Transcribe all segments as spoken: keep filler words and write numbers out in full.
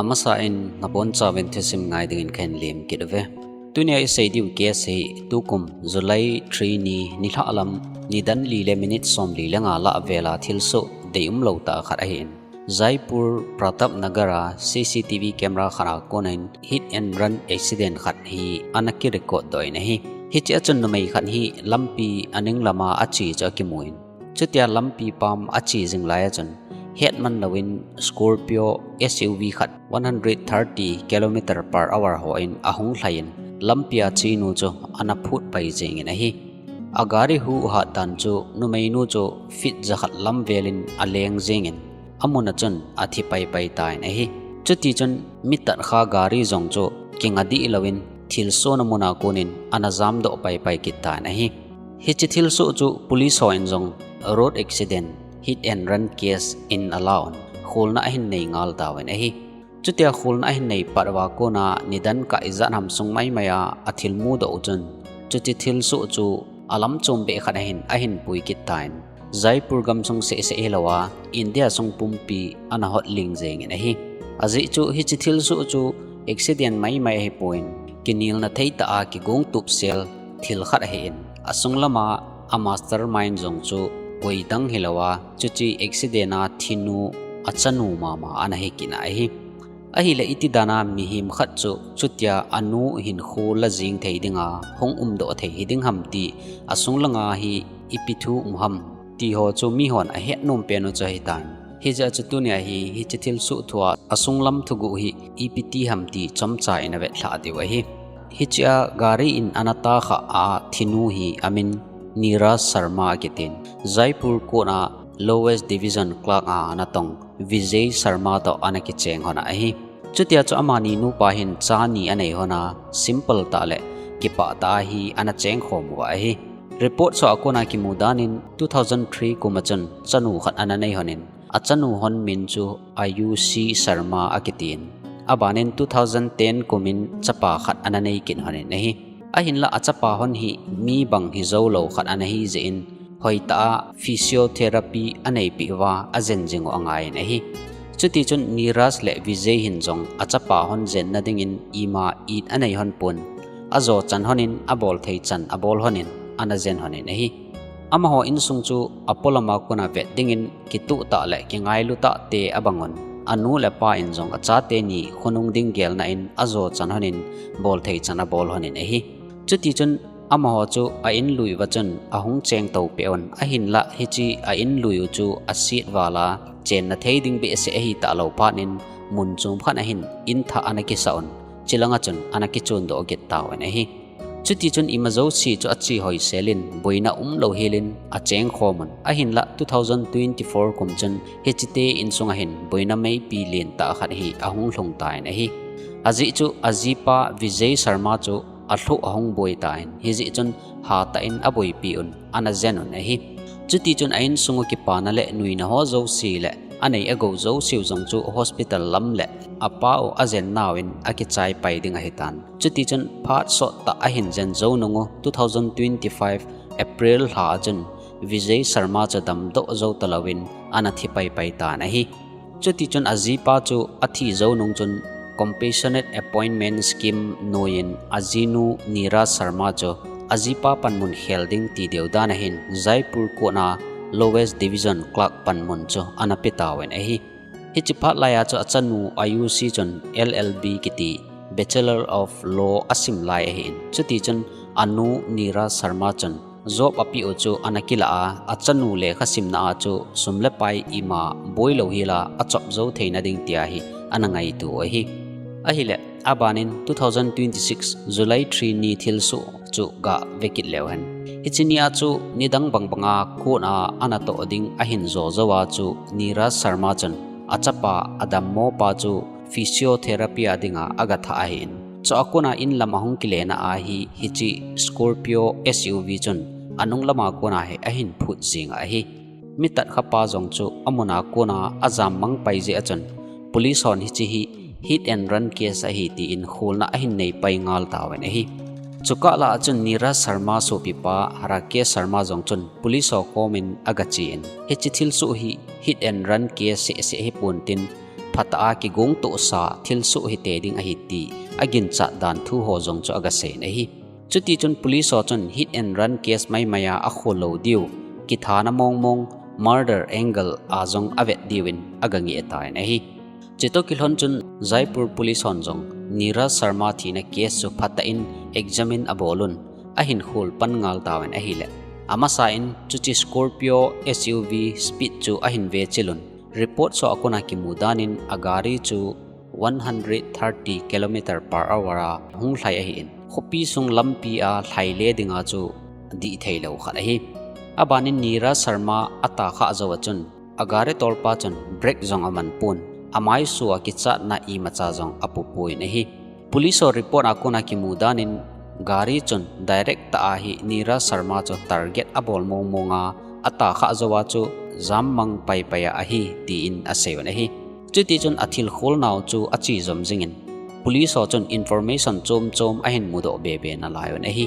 Amasa in nabonchauvin thusim ngai dingin kahin lem kit uve. Tunia isei diu case hi tukum July three ni nilhah lam nidan li le minute somli le nga lah vela thilsoh deium lou tah khat ahin, Jaipur Pratap Nagar a C C T V camera khat a konin hit and run accident khat hi ana kirecord doh in ahi. Hichea chun numei khat hi lampi aning lama ache chu akimun, chutia lampi pam ache jing lai a chun hetman louvin Scorpio S U V khat one hundred thirty kilometer per hour hon ahung lhai in lampia chenu chu ana phut pai jengin ahi. Agari hu hat dan chu numeinu chu feet jakhat lam velin aleng jengin amun a chun athi paipai tan ahi. Chutichun mi tatkha gari jong chu kinga dih louvin thilsohna mun a konin ana jamdoh paipai kit tan ahi. Hiche thilsoh chu police hon jong road accident, hit and run case in alauvin kholna ahin nei ngal tauvin ahi. Chutia kholna ahin nei pat uva kona nidan kah ijat ham sung maimai a athilmu doh u chun, chuche thilsoh chu alamchom beh khat ahin, ahin pui kit tan, Jaipur gamsung seh seh hilouva India sung pumpi ana hot ling jengin ahi. Ajeh chu hiche thilsoh chu accident maimai ahipon, kinelna thei tah a kigong tupsel thil khat ahin, asung lama a mastermind jong chu koi dang hilouva, chuche accident a thinu achanu mama ana hi kit in ahi. Ahile iti dan a mihem khat chu chutia anu hinkho la jing thei dinga hung umdoh thei hiding ham ti asung langa hi ipi thu um ham ti ho chu mihon ahet nom pen u chu ahitan. Hijeh a chu tunia hi hiche thilsoh thua asung lam thuguh hi ipi ti ham ti chomcha in avet lhah diu ahi. Hichea gari in ana tahkhah a thinu hi amin Neeraj Sharma akitin, Jaipur kona Lowest Division Clerk a ana tong Vijay Sharma toh ana kicheng lhon ahi. Chutia chu amani nupa hin cha ni anei lhon a, simple tah le kipah tah a hi ana chengkhom uva ahi. Report soh a kona kimu danin two thousand three kum a chun chanu khat ana nei lhonin, achanu hon min chu Ayushi Sharma akitin, abanin two thousand ten kumin chapa khat ana nei kit lhonin ahi. Ahinla achapa hon hi mi bang hijou lou khat ana hijeh in, hoitah a physiotherapy aneipeh uva ajen jing u angaiyin ahi. Chutichun Neeraj le Vijay hin jong achapa hon jenna dingin ima it anei lhon pon, ajochan lhonin abolthei chan abol lhonin ana jen lhonin ahi. Amaho insung chu apolama kona vet dingin kituh tah le kingailu tah te abangun, anu le apa in jong achate ni khonung ding gelna in ajochan lhonin bolthei chan abol lhonin ahi. Chutichun amaho chu a-in lui uva chun ahung chengtou peh un, ahinla hiche a-in lui u chu aset val a chenna thei ding behseh ahitah lou phat in mun chom khat ahin in thah ana kisah un, chulanga chun ana kichondoh kit tauvin ahi. Chutichun ima jouse chu ache hoisel in boina umlou helin achengkhom un, ahinla two thousand twenty-four kum chun hichete insunga hin boina meipi lentah khat hi ahung lhung tan ahi. Ajeh chu ajipa Vijay Sharma chu alhoh ahung boi tan, hijeh chun hatah in aboipi un ana jen un ahi. Chutichun a-insung u kipana le nuina ho jouse le anei agou jouseu jong chu hospital lam le apa u ajen nauvin akichai pai ding ahitan. Chutichun phat sottah ahin jen jou nung u two thousand twenty-five April lha a chun Vijay Sharma chu damdoh jou talouvin ana thi paipai tan ahi. Chutichun ajipa chu athi jou nung chun Compassionate Appointment Scheme noiyin ajinu Neeraj Sharma chu ajipa panmun khel ding ti deu dan ahin Jaipur kona Lowest Division Clerk panmun chu ana pe tauvin ahi. Hiche phat laiya chu achanu Ayushi chun L L B kiti Bachelor of Law asim lai ahin, chutichun anu Neeraj Sharma chun job apeh u chu ana kilah a, achanu lekha simna a chu sum le pai ima boilou hela achop jou theina ding tia hi ana ngaito u ahi. Ahile abanin two thousand twenty-six July three ni thilsoh chu gah vekit leu hen. Hiche nia chu nidang bangbanga court a ana toh ding ahin jo jouva chu Neeraj Sharma chun achapa adammopa chu physiotherapy a dinga agathah ahin, chua kona inlam ahung kilena a hi hiche Scorpio S U V chun anung lama kona hi ahin phut jing ahi. Mi tatkhapa jong chu amuna kona ajam mang pai jeh a chun police hon hiche hi hit and run case ahi tin kholna ahin nei pai ngal tauvin ahi. Chukah lah a chun Neeraj Sharma sopipa Rakesh Sharma jong chun police ho komin agachen, hiche thilsoh hi hit and run case seh seh hipon tin phatah a kigong tohsa thilsoh hite ding ahi ti aginchat dan thu ho jong chu agasei in ahi. Chuti chun police ho chun hit and run case maimai a akhol lou diu, kithana mongmong, murder angle a jong avet diuvin agangeh tan ahi. Chutoh kilhon chun Jaipur police hon jong Neeraj Sharma thina case chu phatah in examine abol un, ahin khol pan ngal tauvin ahile, amasa in chuche Scorpio S U V speed chu ahin vechil un, report ho a kona kimu dan in agari chu one hundred thirty kilometer per hour a hung lhai ahin, khopi sung lampi a lhai le dinga chu dih theilou khat ahi. Aban in Neeraj Sharma atahkhah jou a chun, agari tolpa chun brake jong aman pon, amaisu a kichatna imacha jong apu pon ahi. Police ho report a kona kimu dan in gari chun direct tah a hi Neeraj Sharma chu target abol mongmong a, atahkhah jou a chu jam mang paipai a ahi tin asei un ahi. Chuti chun athil khol nau chu ache jom jing in, police ho chun information chom chom ahin mudoh bebe nalai un ahi.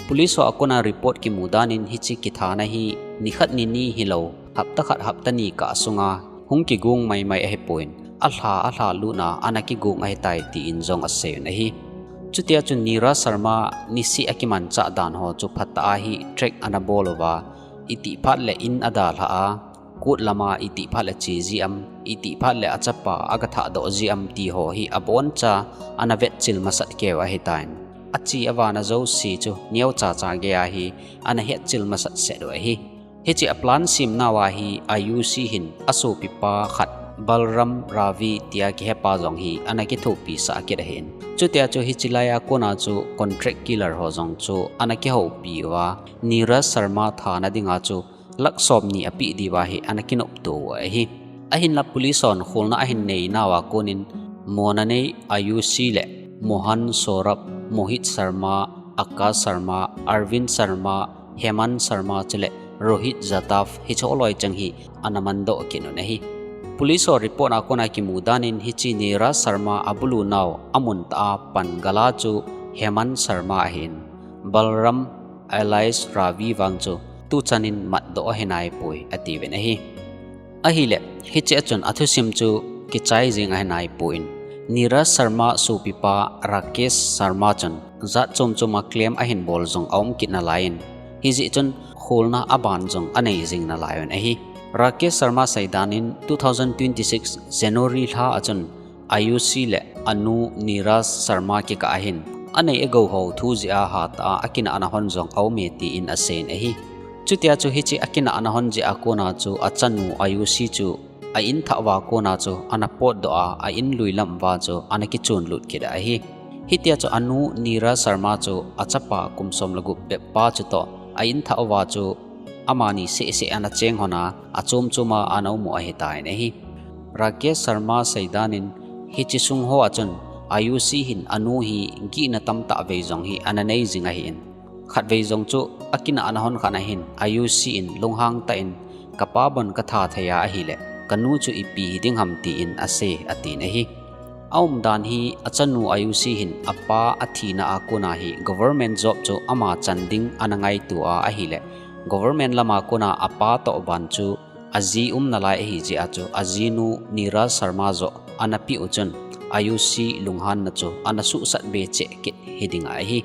Police ho a kona report kimu dan in hiche kithana hi nikhat nini hilou, hapta khat hapta ni kah sunga hung kigong maimai ahipon, alha alha lutna ana kigong ahitai tin jong asei un ahi. Chutia chun Neeraj Sharma niseh a kimanchah dan ho chu phatah a hi track ana bol uva, itih phat le in adalhah a, court lama itih phat le che ji am, itih phat le achapa agathahdoh ji am ti ho hi aboncha ana vetchil masat keu ahitan, ache avana jouse chu neocha cha gei a hi ana hetchil masat set u ahi. Hiche a plan sem nauva hi Ayushi hin asopipa khat Balram Ravi tia kihepa jong hi ana kithopisah kit ahin. Chutia chu hiche laiya kona chu contract killer ho jong chu ana kihoupi uva, Neeraj Sharma thana dinga chu lakh somni apeh diuva hi ana kinopto u ahi. Ahinla police hon kholna ahin nei nauva konin mona nei Ayushi le Mohan Saurabh, Mohit Sharma, Akash Sharma, Arvind Sharma, Hemant Sharma chule Rohit Jadhav hicheho loi cheng hi ana mandoh kit un ahi. Police ho report a kona kimu dan in hiche Neeraj Sharma abulu nau amun tah a pangala chu Hemant Sharma ahin, Balram alias Ravi vang chu tuchan in matdoh ahi naipoi atiuvin ahi. Ahile, hiche a chun athusim chu kichai jeng ahi naipon, Neeraj Sharma sopipa Rakesh Sharma chun jat chom chom a claim ahin bol jong aum kit nalai in, hijeh chun kholna aban jong anei jing nalai un ahi. Rakesh Sharma seidan in two thousand twenty-six January lha a chun Ayushi le anu Neeraj Sharma kikah a hin anei agou ho thu jeh a hatah a akinahna hon jong aume tin asei in ahi. Chutia chu hiche akinahna hon jeh a kona chu achanu Ayushi chu a-in thah uva kona chu ana potdoh a, a-in lui lam uva chu ana kichonlut kit ahi. Hitia chu anu Neeraj Sharma chu achapa kum som le gup bep pa chutoh a-in thah uva chu amani sehseh ana cheng hon a, achom chom a ana um u ahitan ahi. Rakesh Sharma seidan in hiche sung ho a chun Ayushi hin anu hi gihna tamtah vei jong hi ana nei jing ahin, khatvei jong chu akinahna hon khat a hin Ayushi in lunghang tah in, kapa bon katha thei a ahile kanu chu ipi hiding ham tin asei atin ahi. Aumdan hi achanu Ayushi hin apa athina a kona hi government job chu ama chan ding ana ngaito a ahile, government lama kona apa toh ban chu aji um nalai ahi jeh a chu ajinu Neeraj Sharma joh ana peh u chun Ayushi lunghanna chu ana suhsat be cheh kit hiding ahi.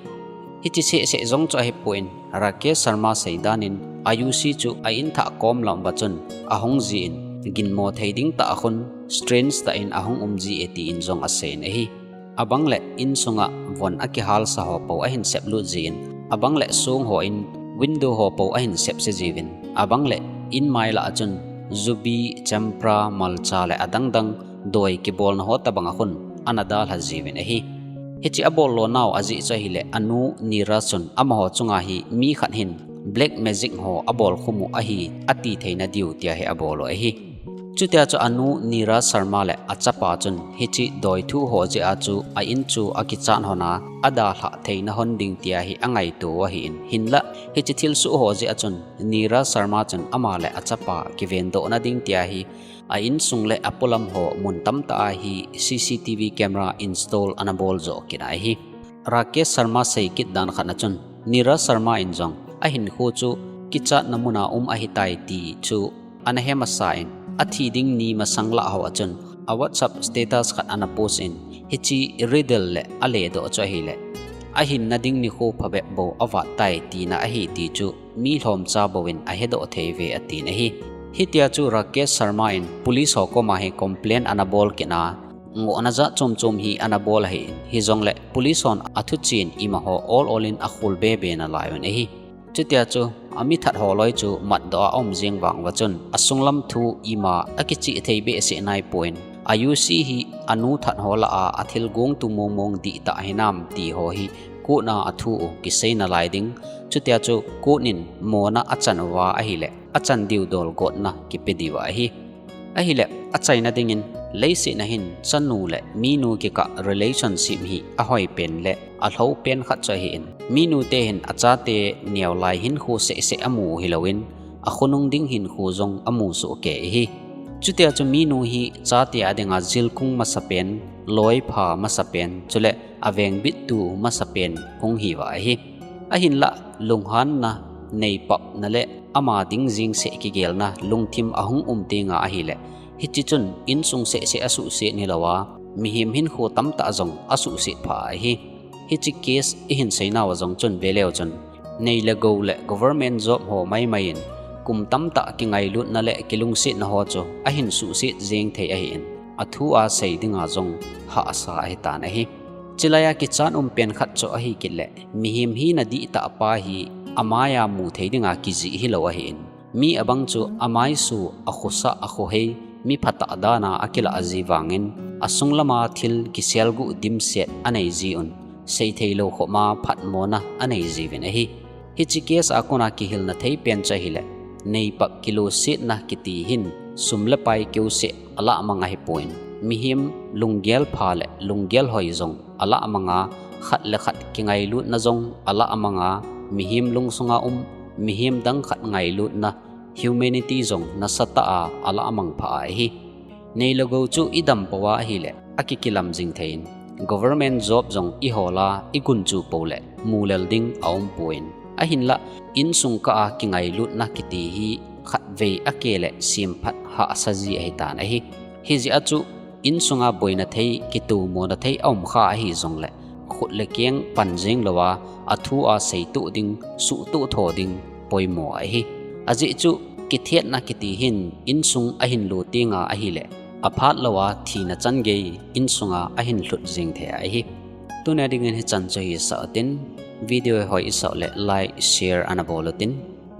Hiche sehseh jong chu ahipon, Rakesh Sharma seidan in Ayushi chu a-in thah kom lam uva chun ahung jin, ginmo thei ding tah a khun strange tah in ahung um jie tin jong asei in ahi. Abang le insunga von akihalsa ho pou ahin seplut jin, abang le song hon window ho pou ahin sepse jiuvin, abang le in mai lah a chun jubi, champra, malcha le adang dang doi kibolna ho tobang a khun ana dalha jiuvin ahi. Hiche abol lo nau ajeh chu ahile anu Neeraj chun amaho chunga hi mi khat hin black magic ho abol khum u ahi ati theina diu tia hi abol u ahi. Chutia chu anu Neeraj Sharma le achapa chun hiche doithu ho jeh a chu a-in chu akichat hon a, adalhah theina hon ding tia hi angaito u ahin, hinlah hiche thilsoh ho jeh a chun Neeraj Sharma chun ama le achapa kivendohna ding tia hi a-insung le apolam ho mun tamtah a hi C C T V camera install ana bol joh kit ahi. Rakesh Sharma seikit dan khat a chun Neeraj Sharma in jong ahinkho chu kichatna mun a um ahitai ti chu ana hemasa in, athi ding ni masang lah ho a chun a WhatsApp status khat ana post in, hiche riddle le aledoh chu ahile, ahinna ding nikho phabep bou avat tai tina ahi ti chu mi lhomcha bouvin ahedoh thei uve atin ahi. Hitia chu Rakesh Sharma in police ho koma hi complain ana bol kit a, ngohna jat chom chom hi ana bol ahin, hijongle police hon athuchen imaho ol ol in akhol bebe nalai un ahi. Chutia chu, ami that ho loi chu matdoh a aum jing vang uva chun, asunglam thu ima akichih thei behseh naipon, a U C hi anu that ho lah a athil gongtu mong mong dihtah hinam ti ho hi court a athu u kisei nalai ding. Chutia chu court in mona achan uva ahile, achan diu dol gotna kipe diu ahi. Ahile, achaina dingin, leiset a hin chanu le minu kikah relationship hi ahoi pen le alhou pen khat chu ahin, minu te hin achate neolai hinkho seh seh amu hilouvin, akhonung ding hinkho jong amu soh kei ahi. Chutia chu minu hi chate a dinga jilkung masapen, loipha masapen, chule avengbittu masapen hung hiuva ahi. Ahinlah lunghanna, neipapna le ama ding jeng seh kigelna lungthim ahung um tenga ahile, hiche chun insung seh seh asuhset hilouva, mihem hinkho tamtah jong asuhset pha ahi. Hiche case ihin seinauva jong chun veleu chun, nei le gou le government job ho maimai in, kum tamtah kingailutna le kilungsetna ho chu ahin suhset jeng thei ahin, athu a sei dinga jong hahsa ahitan ahi. Chulaiya kichat um pen khat chu ahikit le, mihem hina dihtah pa hi amaiya mu thei dinga kijih hilou ahin, mi abang chu amaisu, akhosah, akhohei, mi phatah dana akilah ji vangin, asunglama thil kiselguh dimset anei jiuvin, seithei lou khoma phatmona anei jiuvin ahi. Hiche case a kona kihilna thei pen chu ahile, neipap kilosetna kiti hin sum le pai keuseh alah mang ahipon, mihem lunggel pha le lunggel hoi jong alah manga, khat le khat kingailutna jong alah manga, mihem lungsunga um, mihem dang khat ngailutna, humanity jong nasatah a alah mang pha ahi. Nei le gou chu idam pouva ahile, akikilam jing thei in, government job jong ihol a igunchu pou le mulel ding aumpon, ahinlah insung kah a kingailutna kiti hi khatvei akeh le semphat hahsa ji ahitan ahi. Hijeh a chu insunga boina thei, kitomona thei aumkha ahijongle, khut le keng pan jeng louva, athu a seitoh ding, suhtoh tho ding poimo ahi. Ajeh chu kithetna kiti hin insung ahin lo tenga ahile, aphat louva thina changei insunga ahin lhut jeng thei ahi. Tunia dingin hichan chu hisah utin, video hi hoi isah le like, share ana bol utin,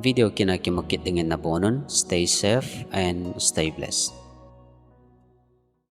video kit a kimu kit dingin nabonun, stay safe and stay blessed.